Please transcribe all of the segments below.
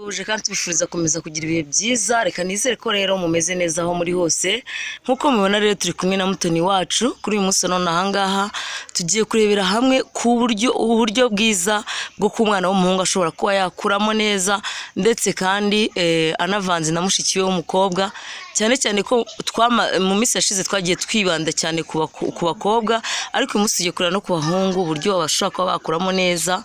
Tubasuhuje kandi tubifuriza gukomeza kugira ibihe byiza. Reka nizere ko rero mumeze neza aho muri hose. Nk'uko mubibona rero, turi kumwe na Mutoni wacu kuri uyu munsi. None ahangaha tugiye kurebera hamwe ku buryo uburyo bwiza bwo kuba umwana w'umuhungu ashobora kuba yakuramo neza, ndetse kandi anavanze na mushiki we w'umukobwa, cyane cyane ko mu minsi yashize twagiye twibanda cyane ku bakobwa, ariko uyu munsi tugiye kureba no ku bahungu uburyo bashobora kuba bakuramo neza.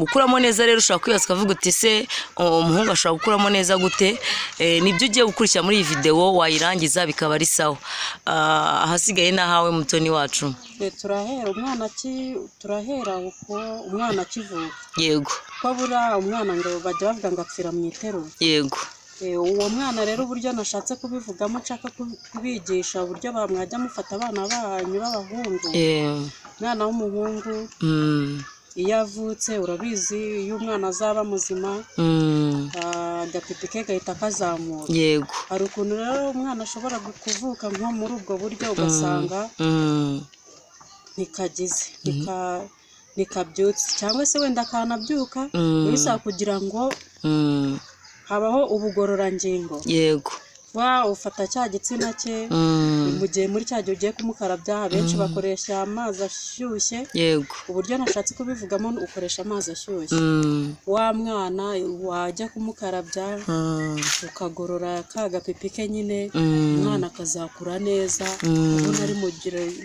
Gukuramo neza rero, ushobora kwibaza ukavuga uti: "Se umuhungu ashobora gukuramo neza gute?" Nibyo ugiye gukurikira muri iyi videwo, wayirangiza bikaba ari sawa. Ahasigaye ni ahawe, Mutoni wacu. Turahera uko umwana akivuka. Ko buriya umwana ngo bajya bavuga ngo apfira mu iterura. Uwo mwana rero, uburyo nashatse kubivugamo, nshaka kubigisha uburyo mwajya mufata abana banyu b'abahungu. Umwana w'umuhungu iyo avutse, urabizi, iyo umwana azaba muzima, agapipi ke gahita kazamura. Hari ukuntu rero umwana ashobora kuvuka nko muri ubwo buryo, ugasanga ntikagize, ntikabyutse, cyangwa se wenda akanabyuka, bisaba kugira ngo habaho ubugororangingo. Wa ufata cya gitsina cye, mu gihe muri cya gihe ugiye kumukarabya, abenshi bakoresha amazi ashyushye. Uburyo nashatse kubivugamo, ukoresha amazi ashyushye. Wa mwana wajya kumukarabya, ukagorora ka gapipi ke nyine, umwana akazakura neza, ubona ari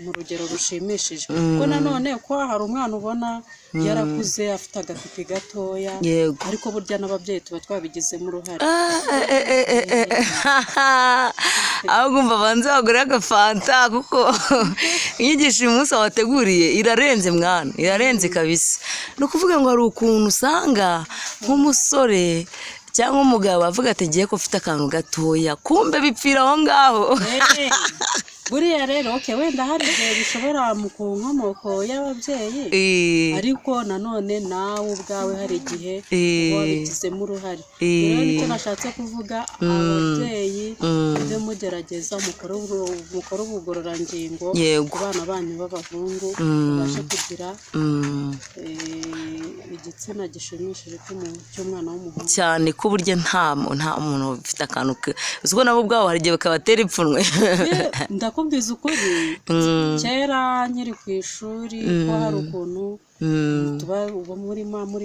mu rugero rushimishije. Kuko nanone ko hari umwana ubona yarakuze afite agapipi gatoya, ariko burya n'ababyeyi tuba twabigizemo uruhare. Ah, eh, eh, eh, eh, eh. Ahubwo umva, banze bagure agafanta, kuko inyigisho uyu munsi wabateguriye irarenze mwana, irarenze kabisa. Ni ukuvuga ngo hari ukuntu usanga nk'umusore cyangwa umugabo avuga ati: "Ngiye ko mfite akantu gatoya," kumbe bipfira aho ngaho. Buriya rero, okay, wenda hari igihe bishobora mu ku nkomoko y'ababyeyi, ariko nanone nawe ubwawe hari igihe uba wabigizemo uruhare. Rero nicyo nashatse kuvuga: ababyeyi, mujye mugerageza mukore ubugororangingo ku bana banyu b'abahungu, babashe kugira igitsina gishimishije cy'umwana w'umuhungu. Cyane ko burya nta muntu ufite akantu ke, uzi ko nabo ubwabo hari igihe bakabatera ipfunwe. Ndakubwiza ukuri, kera nkiri ku ishuri, ko hari ukuntu tuba uba muri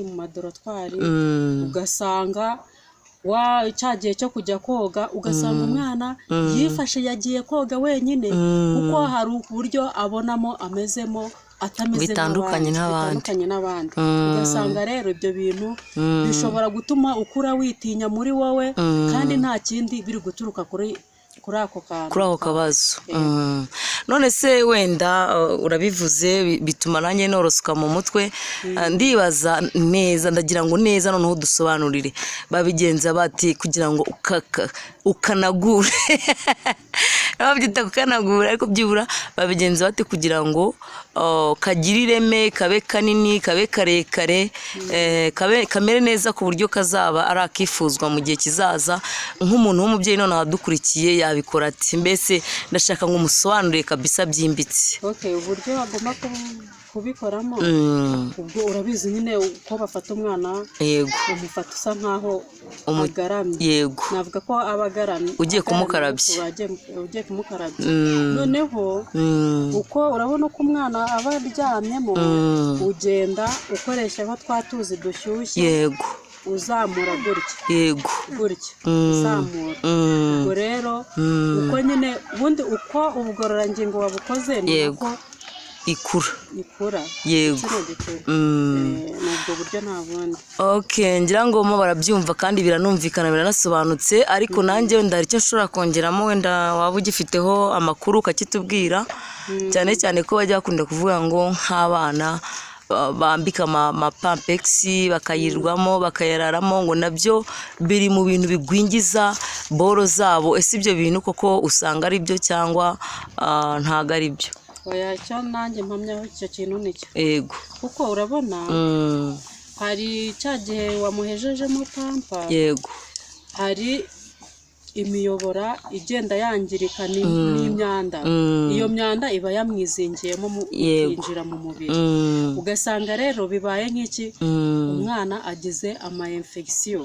mu madortoir, ugasanga wa cya gihe cyo kujya koga, ugasanga umwana yifashe yagiye koga wenyine, kuko hari uburyo abonamo amezemo atameze Bitandukanye nk'abandi, n'abandi. Bitandukanye n'abandi. Ugasanga rero ibyo bintu bishobora gutuma ukura witinya muri wowe, kandi nta kindi biri guturuka kuri ako kantu. Kuri ako kabazo. None se wenda urabivuze, bituma nanjye norosuka mu mutwe. Ndibaza neza, ndagira ngo neza noneho dusobanurire babigenza bati kugira ngo ukanagure, babyita kukanagura, ariko byibura babigenza bate kugira ngo kagire ireme, kabe kanini, kabe karekare, kabe kamere neza, ku buryo kazaba ari akifuzwa mu gihe kizaza? Nk'umuntu w'umubyeyi noneho adukurikiye, yabikora ati? Mbese ndashaka ngo umusobanurire kabisa byimbitse. Okay, uburyo agomba kubikoramo, ubwo urabizi nyine uko bafata umwana, umufata usa nkaho agaramye. Navuga ko aba agaramye. Ugiye agaramye, kumukarabya. Ugiye kumukarabya, noneho uko urabona uko umwana aba aryamyemo, ugenda ukoresha twa tuzi dushyushye, uzamura gutya, gutya, uzamura. Ubwo rero uko nyine ubundi uko ubugororangingo wabukoze, ni nako Ikura. Ikura. Igitsina gikura. Ni ubwo buryo, nta bundi. Okay, ngira ngo mo barabyumva kandi biranumvikana, biranasobanutse, ariko nanjye wenda hari icyo nshobora kongeramo, wenda waba ugifiteho amakuru ukakitubwira, cyane cyane ko bajya bakunda kuvuga ngo nk'abana bambika amapampegisi, bakayirwamo, bakayararamo, ngo nabyo biri mu bintu bigwingiza boro zabo. Ese ibyo bintu koko usanga ari byo cyangwa ntago ari byo? Oya, icyo nanjye mpamyaho, icyo kintu nicyo, kuko urabona hari cya gihe wamuhejejemo pampa, hari imiyobora igenda yangirika n'imyanda. Iyo myanda iba yamwizingiyemo ikinjira mu mubiri. Ugasanga rero bibaye nk'iki, umwana agize ama infection.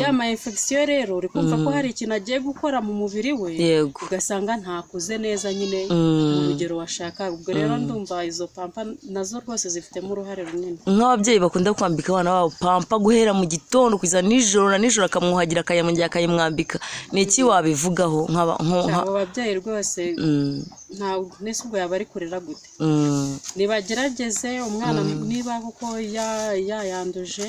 Ya ma infection rero, uri kumva ko hari ikintu agiye gukora mu mubiri we, ugasanga ntakuze neza nyine mu rugero washaka. Ubwo rero ndumva izo pampa nazo rwose zifitemo uruhare runini. Nk'ababyeyi bakunda kwambika abana babo pampa guhera mu gitondo kugeza nijoro, na nijoro akamwuhagira, akayamwongera akayimwambika, ni iki wabivugaho Abo babyeyi rwose, ntabwo nese ubwo yaba ari kurera gute? Nibagerageze umwana niba koko yayanduje,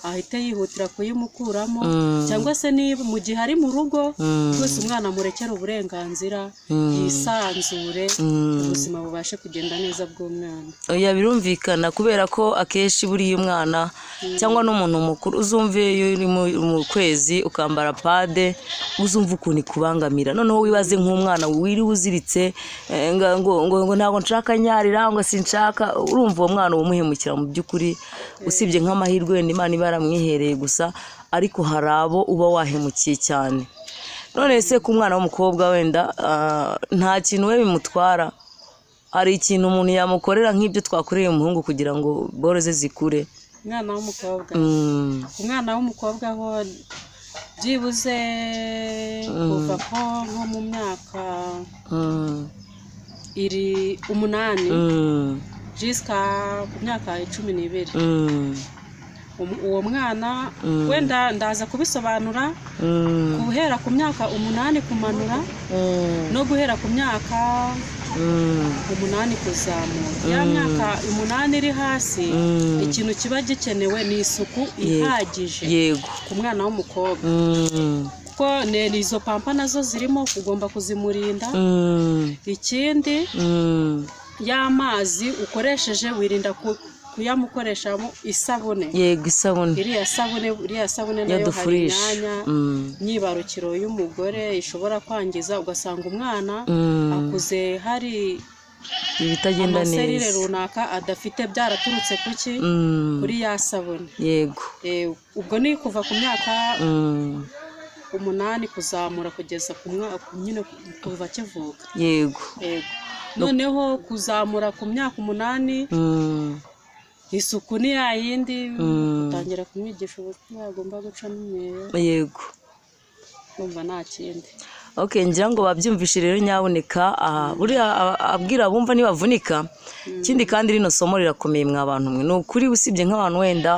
ahite yihutira kuyimukuramo, cyangwa se niba mu gihe ari mu rugo, rwose umwana amurekere uburenganzira, yisanzure, ubuzima bubashe kugenda neza bw'umwana. Oya, birumvikana, kubera ko akenshi buriya umwana cyangwa n'umuntu mukuru, uzumve iyo uri mu kwezi ukambara pad, uzumva ukuntu ikubangamira. Noneho wibaze nk'umwana wiriwe uziritse, ngo ntabwo nshaka nyarira, ngo sinshaka. Urumva uwo mwana uba umuhemukira mu by'ukuri, usibye nk'amahirwe wenda Imana iba yaramwihereye gusa, ariko hari abo uba wahemukiye cyane. None se ku mwana w'umukobwa wenda, nta kintu we bimutwara? Hari ikintu umuntu yamukorera nk'ibyo twakoreye umuhungu kugira ngo boro ze zikure? Umwana w'umukobwa, umwana w'umukobwa ho byibuze kuva ko nko mu myaka iri 8 jusqu'à ku myaka 12, uwo mwana wenda ndaza kubisobanura, guhera ku myaka 8 kumanura no guhera ku myaka 8 kuzamura, ya myaka 8 iri hasi, ikintu kiba gikenewe ni isuku ihagije ku mwana w'umukobwa, kuko izo pampa nazo zirimo, ugomba kuzimurinda. Ikindi, y'amazi ukoresheje wirinda kuyamukoreshamo isabune. Yego, isabune. Iriya sabune nayo hari Yadufurisha. imyanya myibarukiro y'umugore ishobora kwangiza, ugasanga umwana akuze hari ibitagenda amaserire neza runaka adafite, byaraturutse ku ki? Kuri ya sabune. Ubwo ni kuva ku myaka 8 kuzamura kugeza ku mwaka nyine kuva akivuka. Yego. Noneho kuzamura ku myaka 8, isuku ni ya yindi, utangira kumwigisha uburyo agomba gucamo imyeyo. Kumva nta kindi. Okay, ngira ngo babyumvishe rero. Nyaboneka, aha buriya abwira abumva ntibavunika. Ikindi kandi, rino somo rirakomeye mwa bantu mwe, ni ukuri. Usibye nk'abantu wenda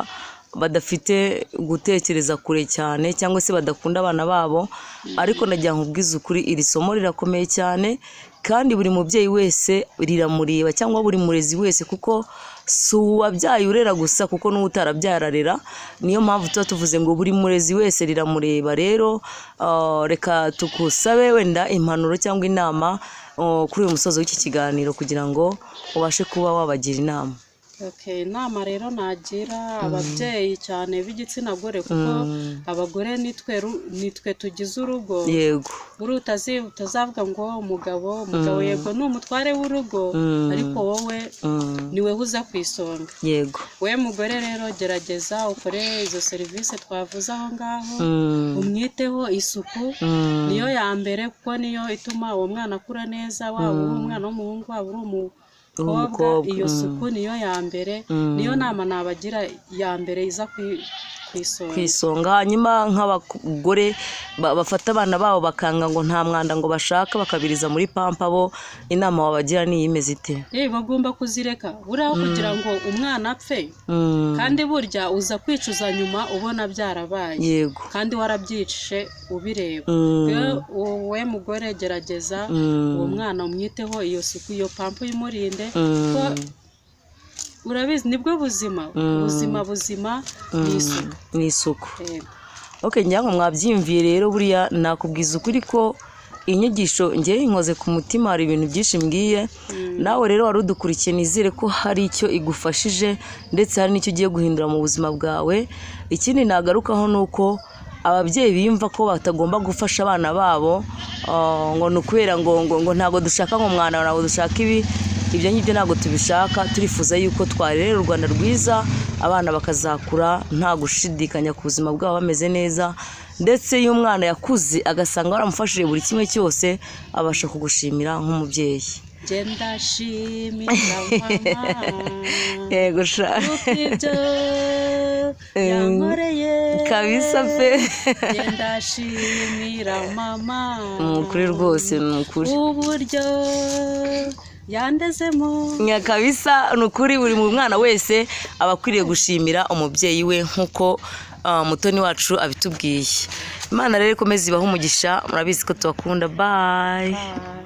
badafite gutekereza kure cyane cyangwa se badakunda abana babo, ariko nagira ngo nkubwize ukuri, iri somo rirakomeye cyane, kandi buri mubyeyi wese riramureba cyangwa buri murezi wese, kuko si uwabyaye urera gusa, kuko n'uwo utarabyaye ararera. Niyo mpamvu tuba tuvuze ngo buri murezi wese riramureba. Rero reka tugusabe wenda impanuro cyangwa inama kuri uyu musozo w'iki kiganiro, kugira ngo ubashe kuba wabagira inama. Okay, inama rero nagira ababyeyi cyane b'igitsina gore, kuko abagore nitwe tugize urugo. Buri utazavuga ngo umugabo, yego ni umutware w'urugo, ariko wowe ni wowe uza ku isonga. We mugore rero, gerageza ukore izo serivisi twavuze aho ngaho, umwiteho, isuku niyo ya mbere, kuko niyo ituma uwo mwana akura neza, waba uri umwana w'umuhungu, waba uri umukobwa. Umukobwa, Iyo suku niyo ya mbere, niyo nama nabagira ya mbere iza ku isonga. Ku isonga. Hanyuma nk'abagore bafata abana babo bakanga ngo nta mwanda ngo bashaka, bakabiriza muri pampa, bo inama wabagira ni imeze ite? Bagomba kuzireka buriya kugira ngo umwana apfe, kandi burya uza kwicuza nyuma ubona byarabaye, kandi warabyicishe ubireba. Rero wowe mugore, gerageza uwo mwana umwiteho, iyo suku, iyo pampa uyimurinde, kuko urabizi nibwo buzima, ubuzima buzima ni isuku. Ni isuku. Yego. Ok, ngira ngo mwabyiyumviye rero. Buriya nakubwiza ukuri ko inyigisho ngewe inkoze ku mutima, hari ibintu byinshi mbwiye. Nawe rero wari udukurikiye, nizere ko hari icyo igufashije, ndetse hari n'icyo ugiye guhindura mu buzima bwawe. Ikindi nagarukaho ni uko ababyeyi biyumva ko batagomba gufasha abana babo, ngo ni ukubera ngo ntabwo dushaka ngo umwana, ntabwo dushaka ibi, ibyo ngibyo ntabwo tubishaka. Turifuza yuko twarerera u Rwanda rwiza, abana bakazakura nta gushidikanya ku buzima bwabo, bameze neza. Ndetse iyo umwana yakuze agasanga waramufashije buri kimwe cyose, abasha kugushimira nk'umubyeyi. Njye ndashimira mama Yego sha. Kuko ibyo yankoreye. Kabisa pe. Njye ndashimira mama. Ni ukuri rwose, ni ukuri. Uburyo yandezemo. Nya kabisa, ni ukuri, buri mwana wese aba akwiriye gushimira umubyeyi we nk'uko Mutoni wacu abitubwiye. Imana rero ikomeze ibahe umugisha, murabizi ko tubakunda. Bye. Bye.